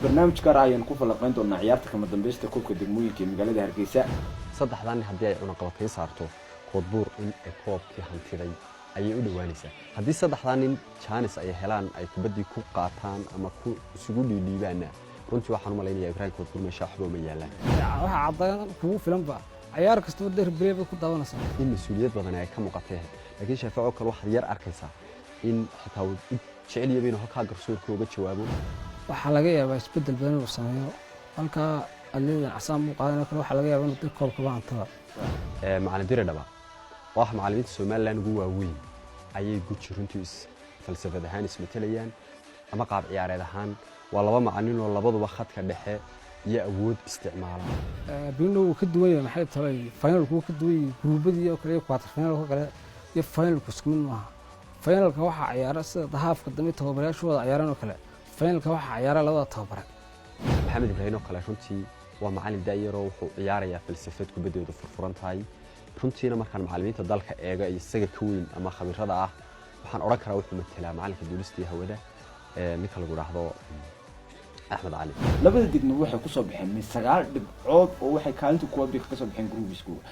Barnaamij gaar ah ayaan ku falaqayn doonaa ciyaarta kama dambeysta koobka degmooyinka ee magaalada Hargeysa. Saddexdan nin haddii ay cunaqabatayn saarto Koodbuur, in ay koobkii hantiday ayay u dhowaanaysaa. Haddii saddexdaa nin chance ay helaan, ay kubaddii ku qaataan ama ku isugu dhiidhiibaanna, runtii waxaan u malaynayaa Ibraahim Koodbuur meesha waxba uma yaalaan. Waxaa caddayn kugu filanba cayaar kastaba replay baad ku daawanaysaa. In mas-uuliyad badan ay ka muuqatay, laakiin Shaafico kale waxaad yar arkaysaa in xitaa uu u jecel yahay inuu halkaa garsoorka uga jawaabo. Waxaa laga yaabaa isbeddel badan inuu sameeyo halkaa adleedan casaan buu qaadan kale. Waxaa laga yaabaa inuu dib koobkaba hantada. Macalin Bire Dhaba oo ah macallimiinta Somaliland ugu waaweyn ayay guji runtii is falsafad ahaan ismetelayaan ama qaab ciyaareed ahaan. Waa laba macallin oo labaduba khadka dhexe iyo awood isticmaala. Bino wuu ka duwan yahay. Maxay tahay? Finalku wuu ka duwan yahay guruubadii oo kale iyo quarter finalka kale iyo finalku isku mid maaha. Finalka waxaa ciyaara sida haafka dambe tababarayaashu wada ciyaaraan oo kale. Finalka waxaa ciyaara labada tababare. Maxamed Ibraahim oo kale runtii waa macallin da'yaroo wuxuu ciyaarayaa falsafad kubaddeedu furfuran tahay. Runtiina markaan macallimiinta dalka eega isaga ka weyn ama khabirada ah, waxaan odhan karaa wuxuu matelaa macallinka duulista iyo hawada, ninka lagu dhaahdo Axmed Cali. Labada degmo waxay kusoo baxeen min 9 dhibcood oo waxay kaalinta kuwaad bay kaga soo baxeen groupiskooda.